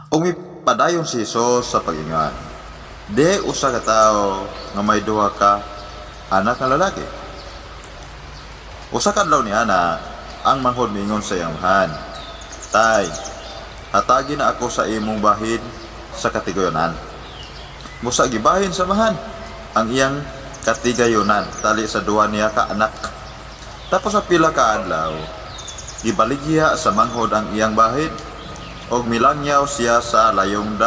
Ug mipadayon si Hesus sa pag-ingon, "Dihay usa ka tawo nga may duha ka anak nga lalaki. Usa ka adlaw niana, ang manghod miingon sa iyang amahan, 'Tay, hatagi na ako sa imong bahin sa katigayonan.' Busa gibahin sa amahan ang iyang katigayonan tali sa duha niya ka anak. Tapos sa pila ka adlaw, gibaligya sa manghod ang iyang bahin og milangyaw siya sa layong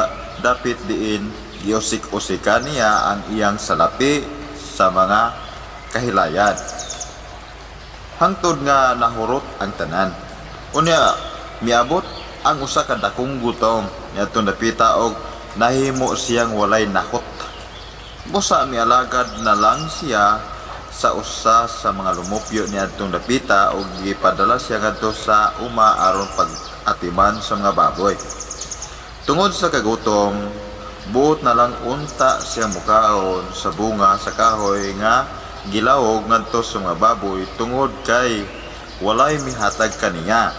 dapit diin giusik-usikan niya ang iyang salapi sa mga kahilayan hangtod nga nahurot ang tanan. Unya miabot ang usa ka dakong gutom niadtong dapita og nahimo siyang walay nahot. Busa mialagad na lang siya sa usa sa mga lumupyo niadtong dapita ug gipadala siya ngadto sa uma aron pag-atiman sa mga baboy. Tungod sa kagutom, buot na lang unta siya mukaon sa bunga sa kahoy nga gilawog ngadto sa mga baboy tungod kay walay mihatag kaniya.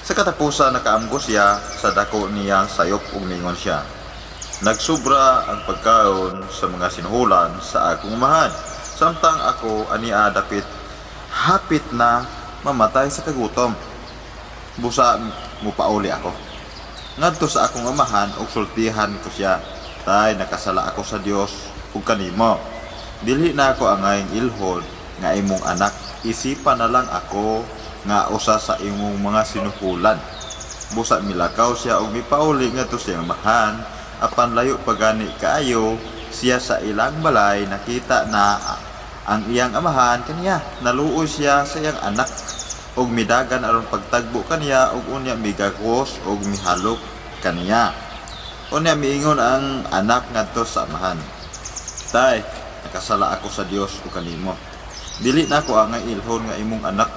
Sa katapusan, nakaamgo siya sa dako niyang sayop ug miingon siya, 'Nagsubra ang pagkaon sa mga sinuhulan sa akong amahan, samtang ako ania dapit hapit na mamatay sa kagutom. Busa mupauli ako ngadto sa akong amahan ug sultihan ko siya, Tay, nakasala ako sa Dios ug kanimo. Dili na ako angayng ilhon nga imong anak. Isipa na lang ako nga usa sa imong mga sinuhulan.' Busa milakaw siya ug mipauli ngadto sa iyang amahan. Apan layo pa gani kaayo siya sa ilang balay, nakita na ang iyang amahan kaniya. Naluoy siya sa iyang anak ug midagan aron pagtagbo kaniya ug unya migakos ug mihalok kaniya. Unya miingon ang anak ngadto sa amahan, 'Tay, nakasala ako sa Dios ug kanimo. Dili na ako angay ilhon nga imong anak.'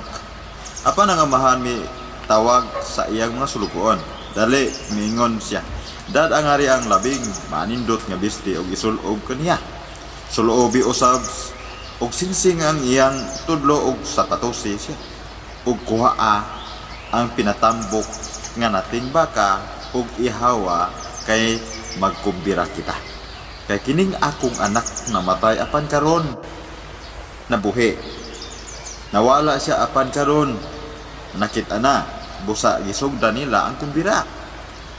Apan ang amahan mi tawag sa iyang mga sulugoon. 'Dali,' miingon siya, 'dad-a ngari ang labing manindot nga bisti ug isulob kaniya. Sulobi usab og singsing ang iyang tudlo ug sapatosi siya. Ug kuhaa ang pinatambok nga nating baka ug ihawa kay magkumbira kita. Kay kining akong anak namatay apan karon nabuhi. Nawala siya apan karon nakita na.' Busa gisugda nila ang kumbira.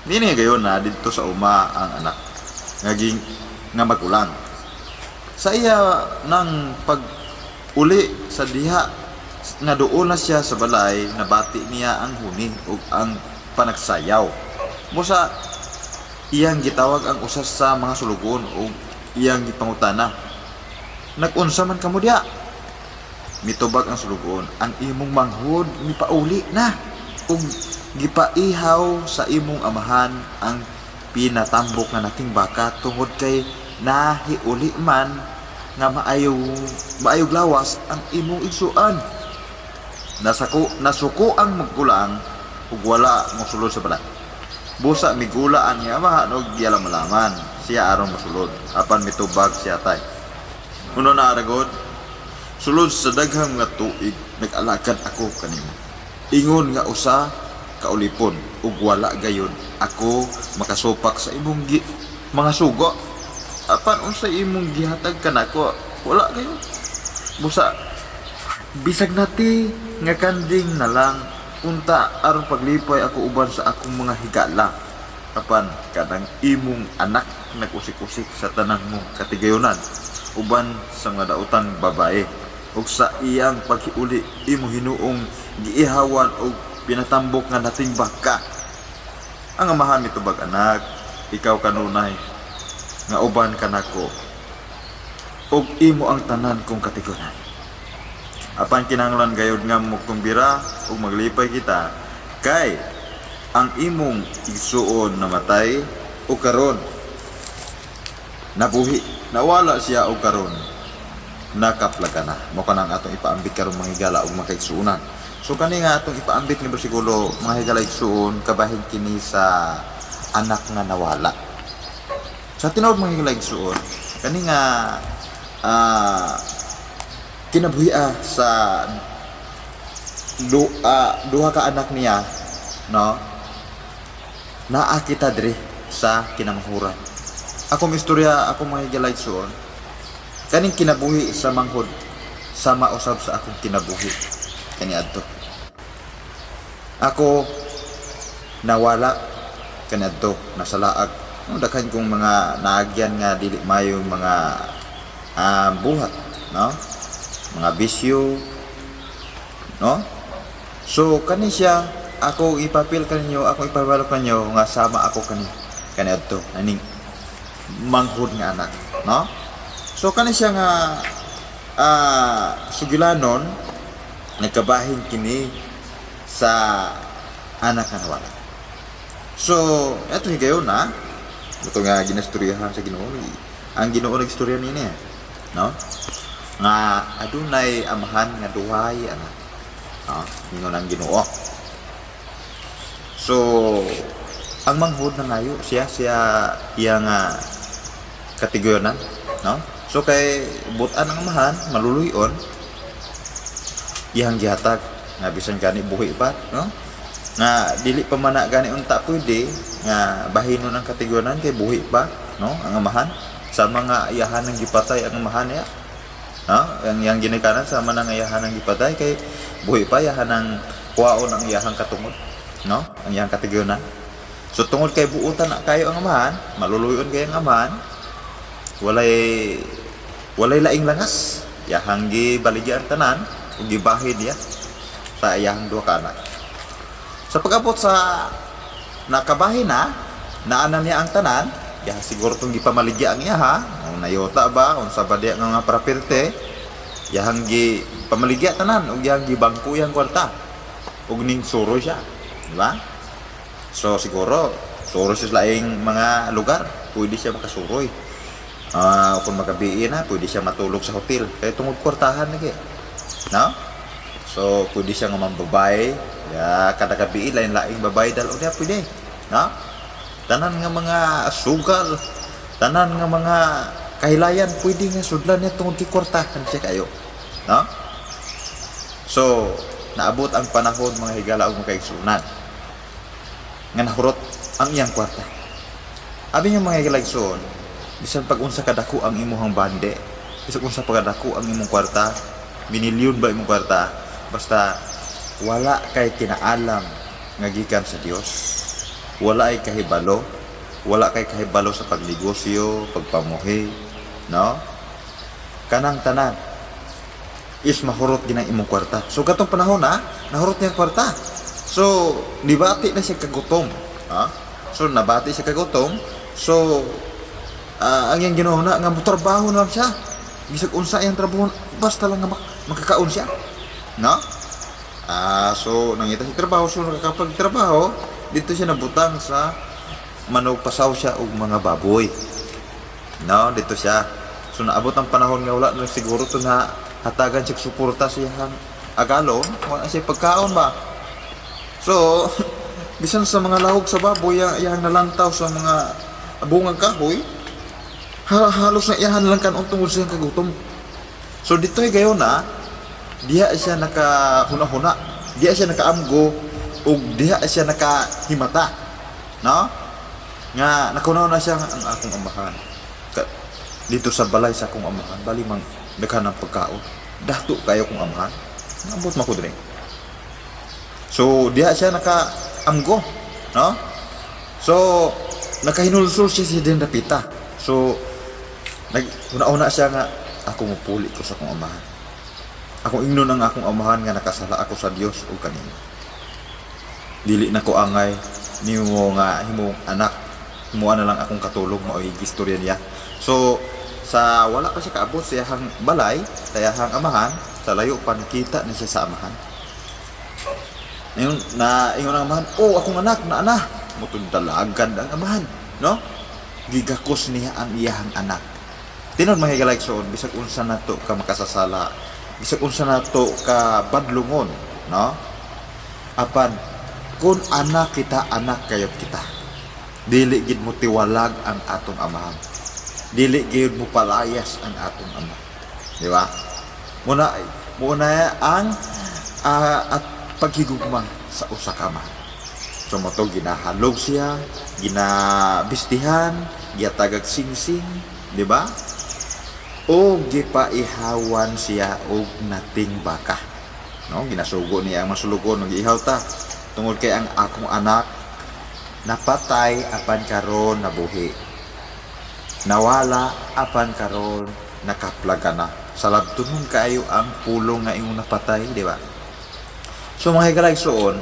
Niini gayon na didto sa uma ang anak ngaging nga magulang. Sa iya nang pag uli sa diha nga duol na siya sa balay, nabati niya ang huni ug ang panagsayaw. Busa iyang gitawag ang usa sa mga sulugoon ug iyang gipangutana, 'Nag-unsa man kamo diha?' Mitubag ang sulugoon, 'Ang imong manghod mipauli na ug gipaihaw sa imong amahan ang pinatambok nga nating baka tungod kay nahiuli man nga maayog lawas ang imong igsuon.' Nasuko ang magkulang ug wala mosulod sa balay. Busa migula ang iyang amahan ug gialam-alaman siya aron mosulod. Apan mitubag siya, 'Tay, uno na aragod, sulod sa daghang mga tuig nag-alagad ako kanimo ingon nga usa ka ulipon ug wala gayon ako makasupak sa imong mga sugo. Apan unsay imong gihatag kanako? Wala gayon. Busa bisag nati nga kanding na lang unta aron paglipay ako uban sa akong mga higala. Apan kanang imong anak nag-usik-usik sa tanan mong katigayonan uban sa mga daotang babae, ug sa iyang paghiuli imo hinuong giihawan og pinatambok nga nating baka.' Ang amahan mitubag, 'Anak, ikaw kanunay nga uban kanako ug imo ang tanan kong katigayonan. Apan kinahanglan gayud nga mukumbira ug maglipay kita kay ang imong igsuon namatay ug karon nabuhi, nawala siya ug karon nakaplaga na.' Mao kanang atong ipaambit karon, mga higala ug mga kaigsuonan. So kani nga atong ipaambit nga bersikulo, mga higala, igsuon, kabahin kini sa anak nga nawala. Sa tinuod, mga higala, igsuon, kani nga kinabuhia sa duha ka anak niya, no? Naa kita diri sa kinamahuran. Akong istorya, akong mga higala igsoon, kaning kinabuhi sa manghod sama usab sa akong kinabuhi kaniadto. Ako nawala kaniadto, nasa laag. No, daghan kong mga naagyan nga dili maayong mga buhat, no? Mga bisyo, no? So kani siya ako ipapil kaninyo, ako ipabalo kanyo nga sama ako kaniadto aning manghod nga anak, no? So kani siya nga sugilanon nagkabahin kini sa anak nga nawala. So, eto higayon na ito nga ginastoryahan sa Ginoo. Ang Ginoo nagstorya niini, no? Nga adunay amahan nga duhay anak. No? Ingon ang Ginoo. So, ang manghod na ngayo siya siya iya nga katigoyonan, no? So kay butan ang amahan, maluluyon, iyang gihatag nga bisan gani buhi pa, no? Nga dili pa man na gani unta pwede nga bahinon ang katigoyonan kay buhi pa, no? Ang amahan sa mga iyahan ang gipatay ang amahan niya. No? Ang iyang ginikanan sama nang iyahan ang gipatay kay buhi pa, iyahan ang kuwaon ang iyahang katungod, no? Ang iyang katigoyonan. So tungod kay buutan na kayo ang amahan, maluluyon kayo ang amahan, walay walay laing langas. Yahang gibaligya ang tanan ug gibahid niya sa iyahang duha ka anak. Sa pag-abot sa nakabahin na, naana niya ang tanan, ya siguro tong gipamaligya ang iyaha, ang nayota ba, unsa ba diya nga mga praperte, yahang gi pamaligya tanan ug yahang gibangko iyang kwarta. Ug ning suro siya, di ba? So siguro suro siya sa laing mga lugar, pwede siya makasuroy. Kung magabi na, pwede siya matulog sa hotel. Kaya tungod kwartahan lagi. No? So, pwede siya nga mambabay. Ya, kada gabi, lain-laing babae dalo niya, pwede. No? Tanan nga mga sugal, tanan nga mga kahilayan, pwede nga sudlan niya tungod kay kwartahan siya kayo. No? So, naabot ang panahon, mga higala ug mga kaigsunan, nga nahurot ang iyang kwarta. Abi niyo, mga higala igsoon, bisan pag unsa kadako ang imuhang bande, bisan unsa pa kadako ang imong kwarta, minilyon ba imong kwarta, basta wala kay kinaalam nga gikan sa Dios. Wala ay kahibalo, wala kay kahibalo sa pagnegosyo, pagpamuhi, no? Kanang tanan is mahurot ginang imong kwarta. So katong panahon na, nahurot niya ang kwarta. So nibati na siya kagutom. Ha? So nabati siya kagutom. So ang iyang ginawa na nga motrabaho na lang siya. Bisag unsa iyang trabaho, basta lang nga makakaon siya. No? So nangita siya trabaho, so nakakapagtrabaho, dito siya nabutang sa manugpasaw siya og mga baboy. No, dito siya. So naabot ang panahon nga wala na siguro to na hatagan siya suporta sa iyang agalon, wala siya pagkaon ba. So bisan sa mga lahog sa baboy yang iyang nalantaw sa mga bungang kahoy, halos na iyahan lang kanon tungod sa iyang kagutom. So dito ay gayon na diha siya nakahuna-huna, diha siya nakaamgo ug diha siya nakahimata. No? Nga nakuna na siya nga, ang akong amahan. Dito sa balay sa akong amahan, bali mang daghan ng pagkaon. Dato kayo kong amahan. Naabot man ko diri. So diha siya nakaamgo, no? So nakahinulsol siya sa din dapita. So nag una-una siya nga ako mupuli ko sa akong amahan. Ako ingnon ang akong amahan nga nakasala ako sa Dios ug kanimo. Dili na ko angay nimo nga himong anak. Himuan na lang akong katulong, mao'y istorya niya. So sa wala pa siya kaabot sa iyahang balay, sa iyahang amahan, sa layo pa nakita na siya sa amahan. Ingon na ingon ang amahan, "Oh, akong anak, na ana." Mutod dalagan ang amahan, no? Gigakos niya ang iyahang anak. Tinuod, mga higala igsoon, bisag unsa nato ka makasasala, bisag unsa nato ka badlungon, no? Apan kung anak kita, anak kayot kita. Dili gid mo tiwalag ang atong amahan. Dili gid mo palayas ang atong ama. Di ba? Muna muna ang at paghigugma sa usa ka ama. So mao to ginahalog siya, ginabistihan, gihatagag singsing, di ba? O gipaihawan siya og nating baka. No, ginasugo niya ang masulugon, giihaw ta tungod kay ang akong anak napatay apan karon nabuhi. Nawala apan karon nakaplaga na. Salabtonon kaayo ang pulong nga imong napatay, di ba? So mga higala igsuon,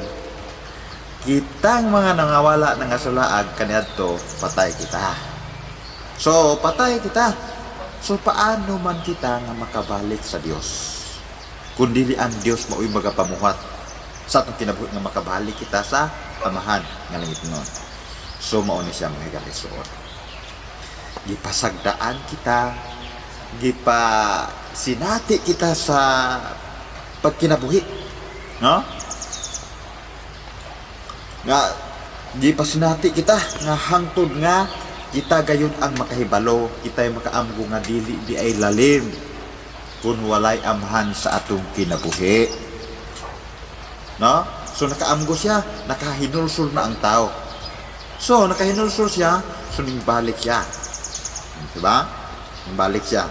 kitang mga nangawala nga sulaag kaniadto, patay kita. So patay kita. So paano man kita nga makabalik sa Dios? Kung dili ang Dios mao'y magapamuhat sa atong kinabuhi nga makabalik kita sa Amahan nga langitnon. So mao ni siya, mga higala igsuon. Gipasagdaan kita, gipa sinati kita sa pagkinabuhi. No? Nga gipasinati kita nga hangtod nga kita gayon ang makahibalo, kita makaamgo nga dili di ay lalim kung walay Amahan sa atong kinabuhi. No? So nakaamgo siya, nakahinulsol na ang tao. So nakahinulsol siya, so ning balik siya. Diba? Ning balik siya.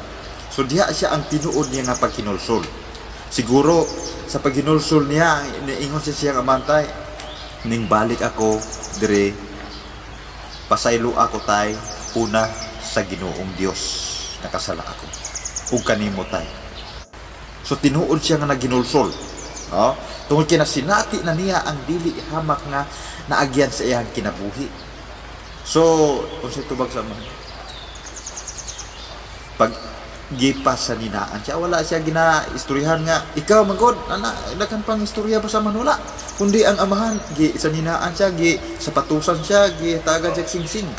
So diha siya ang tinuod niya nga paghinulsol. Siguro sa paghinulsol niya, niingon siya siyang amantay, "Ning balik ako dire, pasaylo ako tay una sa Ginoong Dios, nakasala ako ug kanimo tay." So tinuod siya nga naginulsol. No? Tungod kay nasinati na niya ang dili hamak nga naagyan sa iyang kinabuhi. So, unsay tubag sa mga pag gipasaninaan siya, wala siya gina-istoryahan nga ikaw magod ana, daghan pang istorya pa sa man, wala, kundi ang Amahan gi saninaan siya, gi sapatusan siya, gihatagan siya singsing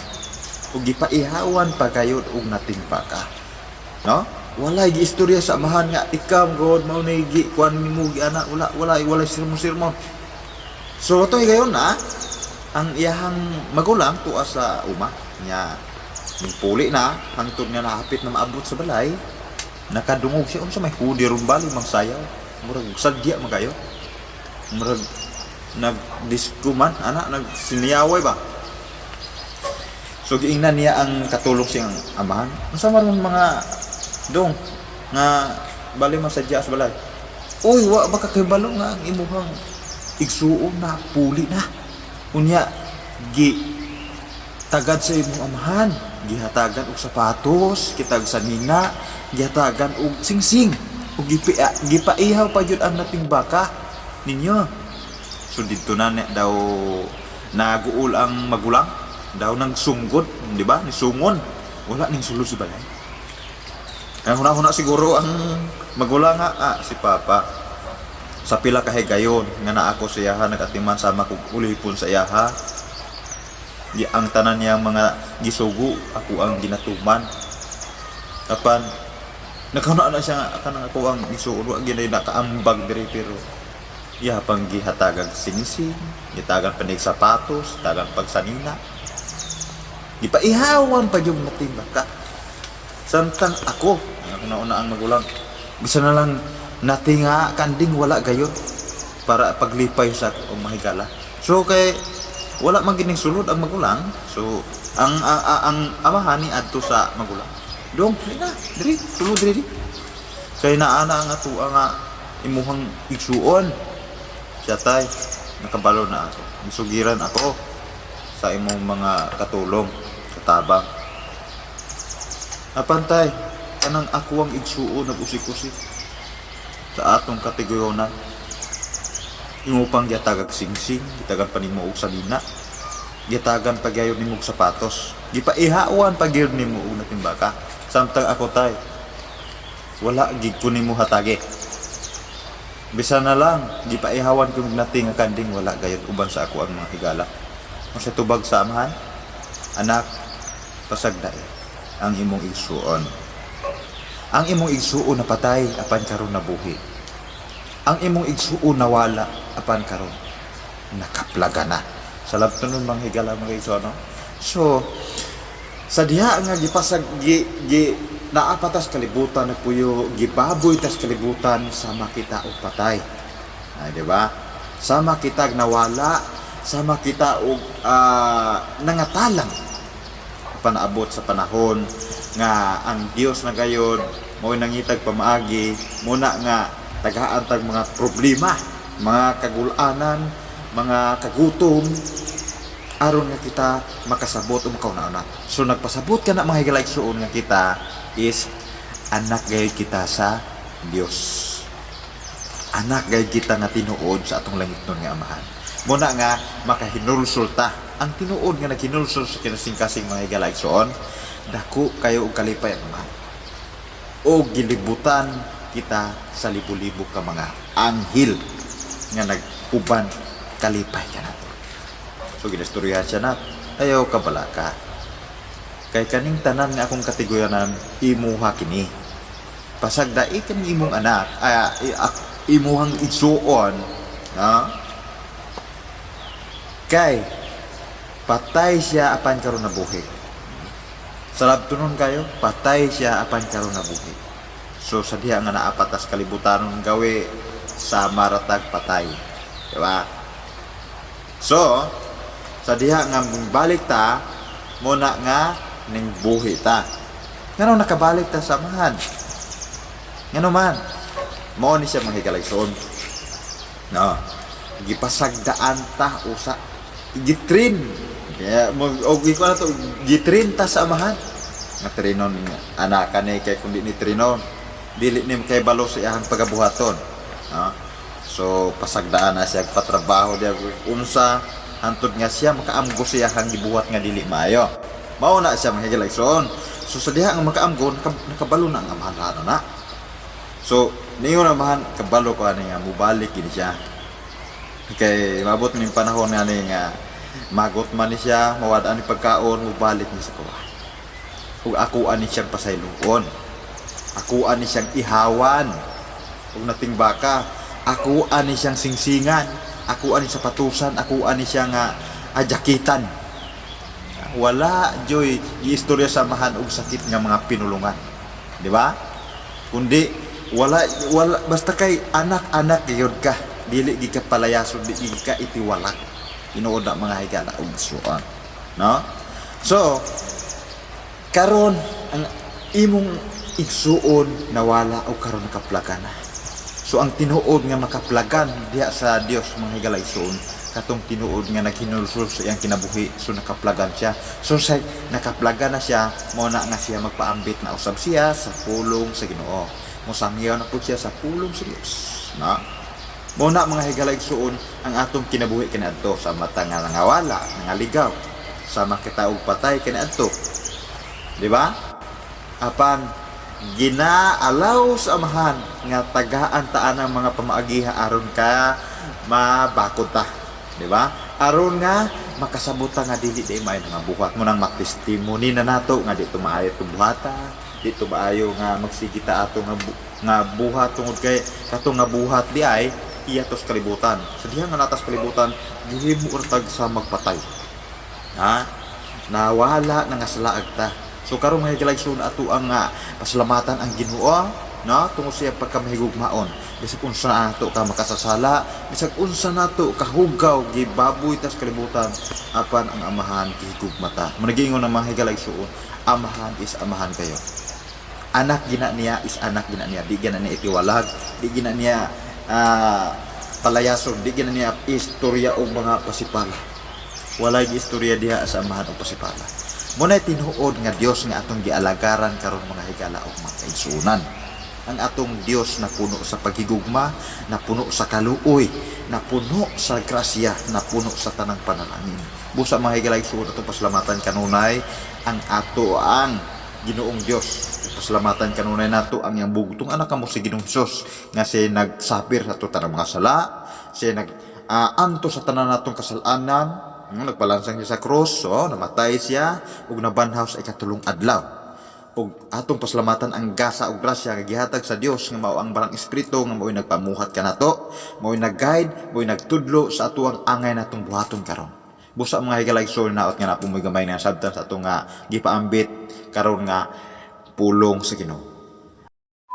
ug gipaihawan pa gayud og nating baka, no? Wala gi istorya sa Amahan nga ikaw god mao ni gi kuan nimo gi ana, wala, wala, wala sermon sermon. So to higayon na ang iyahang magulang tuwa sa uma niya. Ning puli na, hangtod nga nahapit na maabot sa balay, nakadungog siya unsa may hudi ron, bali magsayaw, murag sadya man kayo, murag nag-disco man ana, nagsiniyaway ba. So giingnan niya ang katulong siyang amahan, "Unsa man ron mga dong nga bali man sadya sa balay? Uy, wa ba ka kahibalo nga ang imuhang igsuon na puli na? Unya gi tagad sa imong amahan, gihatagan og sapatos, kitag sanina, gihatagan og singsing ug gipaihaw pa jud ang nating baka ninyo." So didto na daw naguol ang magulang, daw nang sunggod, di ba, ni sungon, wala ning sulod sa balay. Kaya huna-huna siguro ang magulang nga, ah, si papa sa pila ka higayon nga naa ako sa iyaha nagatiman sama kog ulipon sa iyaha, di ang tanan niyang mga gisugo ako ang ginatuman, apan nakahuna na siya nga kanang ako ang gisugo wa ginay nakaambag diri, pero iya pang gihatagag singsing, gitagan panig sapatos, tagan pagsanina, gipaihawan pa yung nating baka, samtang ako," ang nauna ang magulang, "bisan na lang natinga kanding wala gayod para paglipay sa akong mahigala." So kay wala man gining sulod ang magulang, so ang amahan ni adto sa magulang, "Dong, dili na diri, sulod diri kay naa na ang atua nga imuhang igsuon." Siya, "Tay, nakabalo na ako, gisugiran ako sa imong mga katulong katabang. Apan tay, kanang ako ang igsuon nag-usik-usik sa atong katigayonan, imo pang gihatagag singsing, gitagan pa nimo og salina, gitagan pa gyud nimo og sapatos, gipaihawan pa gyud nimo og natimbaka, samtang ako tay, wala gid ko nimo hatagi. Bisan na lang gipaihawan ko og nating nga kanding, wala gayud uban sa ako ang mga higala." Unsay tubag sa Amahan? "Anak, pasagdae ang imong igsuon. Ang imong igsuon napatay apan karon nabuhi. Ang imong igsuon nawala apan karon nakaplaga na." Sa labton nun, mga higala, mga igsuon, no? So sa diha nga gipasag gi, gi naa pa tas kalibutan nagpuyo, gibaboy tas kalibutan, sama kita og patay. Ay, di ba? Sama kita nawala, Sama kita og nangatalang. Panaabot sa panahon nga ang Dios na gayod mao nangitag pamaagi muna nga tagaan tag mga problema, mga kagulanan, mga kagutom, aron nga kita makasabot o makauna-una. So nagpasabot ka na, mga higalaigsuon, nga kita is anak gayud kita sa Dios. Anak gayud kita nga tinuod sa atong langitnon nga Amahan. Muna nga makahinulsol ta. Ang tinuod nga naghinulsol sa kinasingkasing, mga higalaigsuon, dako kayo og kalipay ang Amahan. O gilibutan kita sa libo-libo ka mga anghel nga nag-uban kalipay kanato. So ginistoryahan siya na, "Ayaw ka balaka. Kay kaning tanan nga akong katiguyanan, imuha kini. Pasagdai kaning imong anak, ay, imuhang igsuon, ha? Kay patay siya apan karon nabuhi." Salabtonon kayo, patay siya apan karon nabuhi. So sa diha nga naa pa tas kalibutanon gawi sa maratag patay. Diba? So, sa diha nga balik ta, muna nga ning buhi ta. Ngano nakabalik ta sa Amahan? Ngano man? Mao ni siya, mga higalaigsoon. No. Gipasagdaan ta usa. Gitrin. Kaya mag og iko na to, gitrin ta sa Amahan. Nga trinon nga anak ni, kay kundi ni trinon, dili ni kay balo sa iyang pagabuhaton. No? So pasagdaan na siya, patrabaho diya unsa hantod nga siya makaamgo sa iyang gibuhat nga dili maayo. Mao na siya, mga higalaigsoon. So sa diha nga makaamgo, nakabalo na ang Amahan na. So niyo naman, kabalo ko ani nga mubalik gini siya. Kay mabot ning panahon nga ni nga magot man ni siya, mawad-an ni pagkaon, mubalik ni sa kuha. Ug ako ani siyang pasayloon. Ako ani siyang ihawan. Ug nating baka, ako ani siyang singsingan, ako ani sapatusan, ako ani siyang jakitan. Wala joy giistorya sa Amahan og sakit nga mga pinulungan. Di ba? Kundi wala wala basta kay anak-anak gyud ka, dili gi ka palayason, di gi ka itiwalak. Tinuod na, mga higala ug suon. No? So karon ang imong igsuon nawala o karon nakaplagan na. So ang tinuod nga makaplagan diha sa Dios, mga higala igsuon, katong tinuod nga naghinulsol sa iyang kinabuhi, so nakaplagan siya. So sa nakaplagan na siya, mo na nga siya magpaambit na usab siya sa pulong sa Ginoo. Mosangyaw na pud siya sa pulong sa Dios. Na? Mo na, mga higala igsuon, ang atong kinabuhi kaniadto sa mata nga nangawala, nangaligaw, sama kita og patay kaniadto. Di ba? Apan ginaalaw sa Amahan nga tagaan taan ang mga pamaagiha aron ka mabakod ta. Di ba? Aron nga makasabot ta nga dili di maayo nga buhat mo nang matestimony na nato nga di to maayo itong buhata, di to maayo nga magsige ta ato nga, nga buhat tungod kay kato nga buhat di ay iya tos kalibutan. Sa diha nga natas kalibutan, gihimo ra tag sa magpatay. Ha? Nawala na nga salaag ta. So karon, mga higalaigsoon, ato ang pasalamatan ang Ginoo, no, tungod sa iyang pagkamahigugmaon. Bisag unsa nato ka makasasala, bisag unsa nato kahugaw, gibaboy tas kalibutan, apan ang Amahan gihigugma ta. Managingon ang mga higalaigsoon, Amahan is Amahan kayo. Anak gina niya is anak gina niya. Di gina niya itiwalag, di gina niya palayason, di gina niya istorya og mga pasipala. Walay istorya diha sa Amahan og pasipala. Muna tinuod nga Dios nga atong gialagaran karon, mga higala ug mga kaigsuonan. Ang atong Dios na puno sa paghigugma, na puno sa kaluoy, na puno sa grasya, na puno sa tanang panalangin. Busa, mga higala igsuon, atong pasalamatan kanunay ang ato ang Ginoong Dios. Pasalamatan kanunay nato ang iyang bugtong anak kamo si Ginoong Hesus nga siya nagsapir sa ato tanang mga sala, siya nag anto sa tanan natong kasalanan, nagpalansang siya sa krus, so namatay siya ug nabanhaw sa ikatulong adlaw. Ug atong pasalamatan ang gasa ug grasya nga gihatag sa Dios nga mao ang Balaang Espiritu nga mao'y nagpamuhat kanato, mao'y nag-guide, mao'y nagtudlo sa atuang angay natong buhaton karon. Busa, mga higala igsoon, naot nga napumoy gamay nga sabtan sa atong nga gipaambit karon nga pulong sa Ginoo.